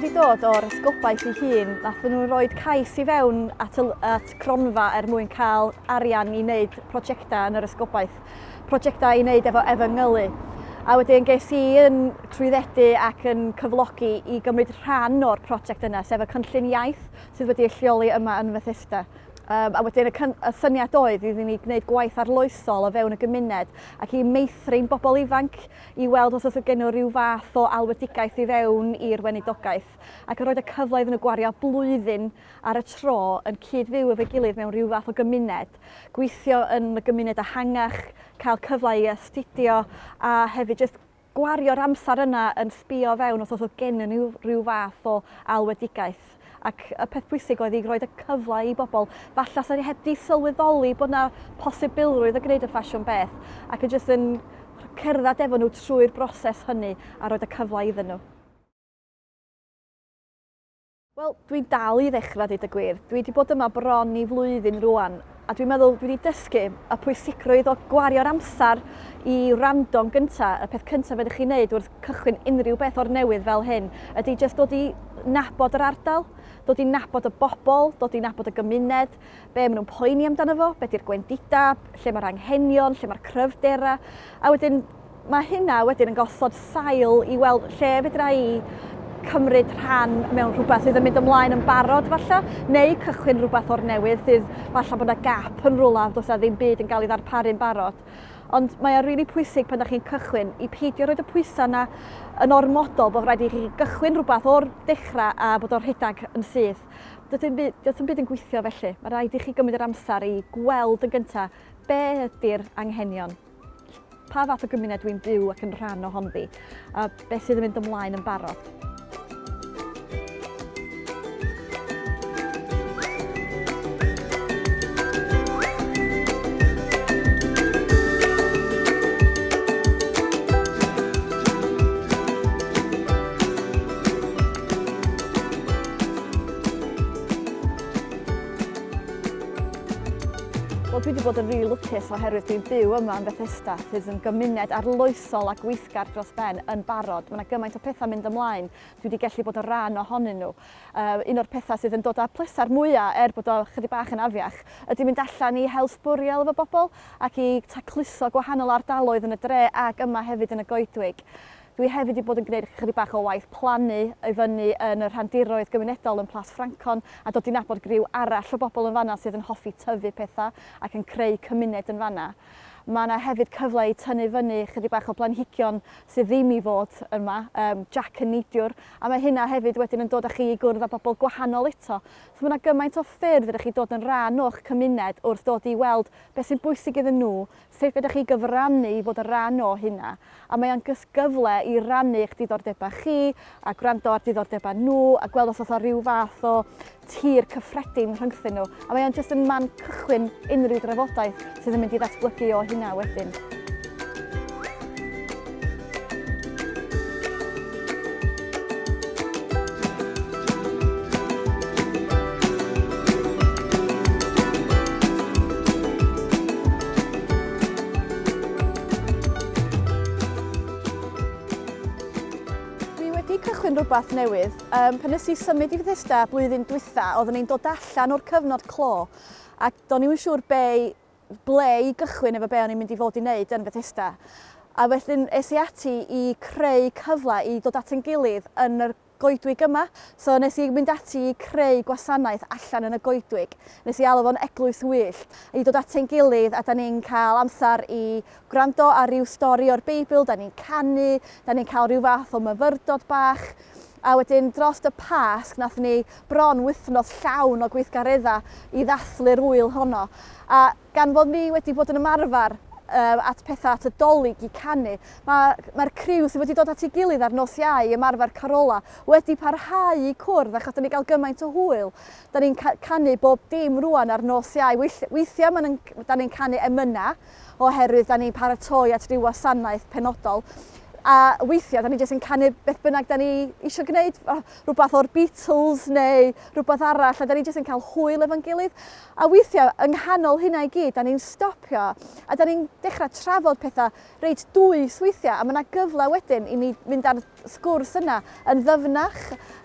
wedi dod o'r esgobaeth ei hun. Nathon nhw roed cais i fewn at, y, at cronfa er mwyn cael arian i wneud prosiectau yn yr esgobaeth. Prosiectau i wneud efo efengylu. A wedyn ges i yn trwyddedu ac yn cyflogi i gymryd rhan o'r prosiect yna, sef y cynllun iaith sydd wedi ei lleoli yma yn Fethesda. Um, a wedyn y, y syniad oedd iddyn ni gwneud gwaith arloesol o fewn y gymuned ac i meithrin bobl ifanc i weld os oes gen nhw rhyw fath o alwedigaeth i fewn i'r weinidogaeth ac yn rhoi y cyfle iddyn nhw gwario blwyddyn ar y tro yn cyd-fyw efo'i gilydd mewn rhyw fath o gymuned, gweithio yn y gymuned ehangach, cael cyfle i astudio a hefyd jyst gwario'r amser yna yn sbio fewn os oes gennyn nhw rhyw fath o alwedigaeth. Ac y peth pwysig oedd i roed y cyfle i bobl, falle sydd heb di sylweddoli bod yna posibilrwydd o gwneud y ffasiwn beth, ac yn jyst yn cerdded efo nhw trwy'r broses hynny a roed y cyfle iddyn nhw. Wel, dwi'n dal i ddechrau, dweud y gwir. Dwi wedi bod yma bron i flwyddyn rwan, a dwi'n meddwl dwi wedi dysgu y pwysigrwydd o gwario'r amser i wrando'n gyntaf. Y peth cyntaf ydych chi'n neud wrth cychwyn unrhyw beth o'r newydd fel hyn ydy jyst dod i nabod yr ardal, dod i nabod y bobl, dod i nabod y gymuned, be maen nhw'n poeni amdano fo, be di'r gwendidau, lle mae'r anghenion, lle mae'r cryfderau. A wedyn Mae hynna wedyn yn gosod sail i weld lle fedra i cymryd rhan mewn rhywbeth sydd yn mynd ymlaen yn barod falle, neu cychwyn rhywbeth o'r newydd sydd falle bod yna gap yn rhywle, does 'na ddim byd yn cael ei ddarparu'n barod. Ond mae o'n rili pwysig pan ydych chi'n cychwyn i peidio rhoi y pwysau yna yn ormodol bod rhaid i chi gychwyn rhywbeth o'r dechrau a bod o'n rhedeg yn syth. Does dim byd, does dim byd yn gweithio felly. Mae rhaid i chi gymryd yr amser i gweld yn gyntaf be ydy'r anghenion. Pa fath o gymuned dwi'n byw ac yn rhan ohonddi, a beth sydd yn mynd ymlaen yn barod. Wel, dwi wedi bod yn rili lwcus oherwydd dwi'n byw yma yn Bethesda, sydd yn gymuned arloesol a gweithgar dros ben yn barod. Mae yna gymaint o pethau mynd ymlaen, dwi wedi gallu bod yn rhan ohonyn nhw. Uh, un o'r pethau sydd yn dod â pleser mwyaf, er bod o chydig bach yn afiach, ydy mynd allan i hel sbwriel efo bobl ac i tacluso gwahanol ardaloedd yn y dre ac yma hefyd yn y goedwig. Dwi hefyd 'di bod yn gwneud chydig bach o waith plannu i fyny yn y rhandiroedd gymunedol yn Plas Ffrancon a dod i nabod griw arall o bobl yn fan'na sydd yn hoffi tyfu pethau ac yn creu cymuned yn fan'na. Mae yna hefyd cyfle i tynnu fyny chydig bach o blanhigion sydd ddim i fod yma, um, Jack y Neidiwr, a mae hynna hefyd wedyn yn dod â chi i gwrdd â bobl gwahanol eto. So mae yna gymaint o ffyrdd ydych chi dod yn rhan o'ch cymuned wrth dod i weld beth sy'n bwysig iddyn nhw, Sut fedrwch chi gyfrannu i fod yn rhan o hynna? A mae o'n jyst gyfle i rannu eich diddordebau chi a gwrando ar diddordebau nhw a gweld os oes 'na ryw fath o tir cyffredin rhyngthyn nhw. A mae o'n jyst yn man cychwyn unrhyw drafodaeth sydd yn mynd i ddatblygu o hynna wedyn. Dwi wedi cychwyn rhywbeth newydd. Um, pan nes i symud i Fethesda blwyddyn dwytha, oeddwn i'n dod allan o'r cyfnod clo ac do'n i'm yn siŵr be, ble i gychwyn efo be o'n i'n mynd i fod i wneud yn Fethesda. A felly es i ati i creu cyfle i dod at ein gilydd yn yr goedwig yma. So nes i mynd ati i creu gwasanaeth allan yn y goedwig. Nes i alw fo'n Eglwys Wyllt. I dod at ein gilydd a da ni'n cael amser i gwrando ar ryw stori o'r Beibl, da ni'n canu, da ni'n cael rhyw fath o myfyrdod bach. A wedyn dros y Pasg nath ni bron wythnos llawn o gweithgareddau i ddathlu'r ŵyl honno. A Gan fod ni wedi bod yn ymarfer at pethau at y Dolig i canu, mae'r mae criw sydd wedi dod at ei gilydd ar nos Iau i ymarfer carola wedi parhau i cwrdd achos da ni gael gymaint o hwyl. Da ni'n canu bob dim rwan ar nos Iau. Weithiau ma da ni'n canu emynau oherwydd da ni'n paratoi at ryw wasanaeth penodol. A weithiau, da ni jyst yn canu beth bynnag da ni eisiau gwneud, rhywbeth o'r Beatles neu rhywbeth arall, a da ni jyst yn cael hwyl efo'n gilydd. A weithiau, yng nghanol hynna i gyd, da ni'n stopio a da ni'n dechrau trafod pethau reit dwys weithiau, a mae yna gyfle wedyn i ni mynd ar sgwrs yna yn ddyfnach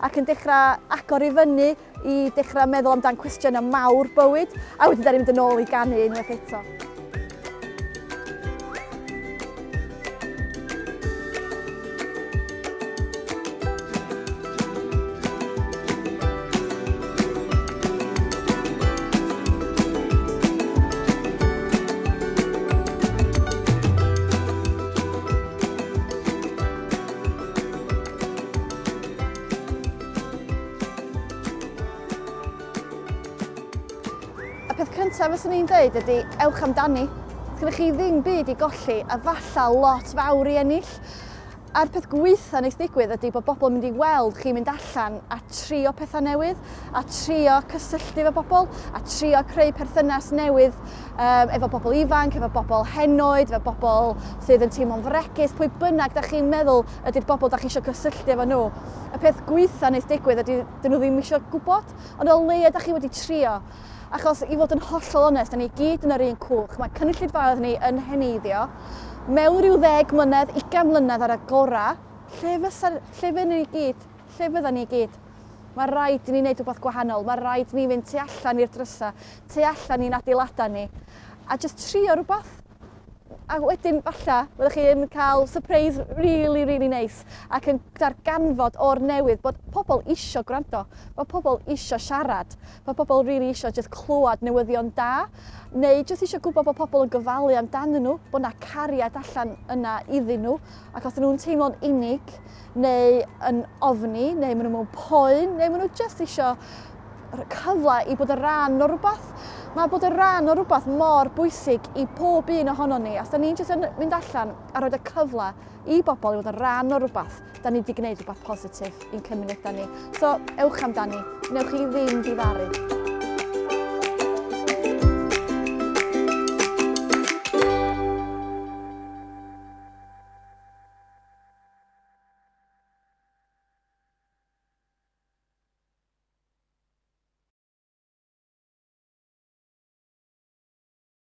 ac yn dechrau agor i fyny i dechrau meddwl amdan cwestiynau mawr bywyd, a wedyn da ni'n mynd yn ôl i ganu unwaith eto. Y peth cyntaf fyswn i'n dweud ydy ewch amdani. Sgynnoch chi ddim byd i golli a falla lot fawr i ennill. A'r peth gwaetha neith ddigwydd ydy bod bobl yn mynd i weld chi'n mynd allan a trio pethau newydd, a trio cysylltu efo bobl, a trio creu perthynas newydd um, efo bobl ifanc, efo bobl henoed, efo bobl sydd yn teimlo'n fregus, pwy bynnag da chi'n meddwl ydy'r bobl da chi eisiau cysylltu efo nhw. Y peth gwaetha neith digwydd ydy dyn nhw ddim eisiau gwybod, ond o leia da chi wedi trio. Achos i fod yn hollol onest, da ni gyd yn yr un cwch, mae cynulleidfaoedd ni yn heneiddio. Mewn rhyw ddeg mlynedd, ugain mlynedd ar y gorau, lle fysa, lle fydden ni gyd? Lle fydden ni gyd? Mae rhaid i ni wneud rhywbeth gwahanol, mae rhaid i ni fynd tu allan i'r drysau, tu allan i'n adeiladau ni, a jyst trio rhywbeth. A wedyn, falle, fyddwch chi yn cael surprise really, really neis ac yn darganfod o'r newydd bod pobl isio gwrando, bod pobl isio siarad, bod pobl really isio jyst clywed newyddion da, neu jyst isio gwybod bod pobl yn gofalu amdanyn nhw, bod 'na cariad allan yna iddyn nhw, ac os nhw'n teimlo'n unig, neu yn ofni, neu maen nhw mewn poen, neu maen nhw jyst isio cyfle i bod yn rhan o rhywbeth. Mae bod yn rhan o rhywbeth mor bwysig i pob un ohonon ni. Os da ni'n jyst yn mynd allan a rhoi y cyfle i bobl i fod yn rhan o rhywbeth, da ni wedi gwneud rhywbeth positif i'n cymunedau ni. So, ewch amdani, newch chi ddim difaru.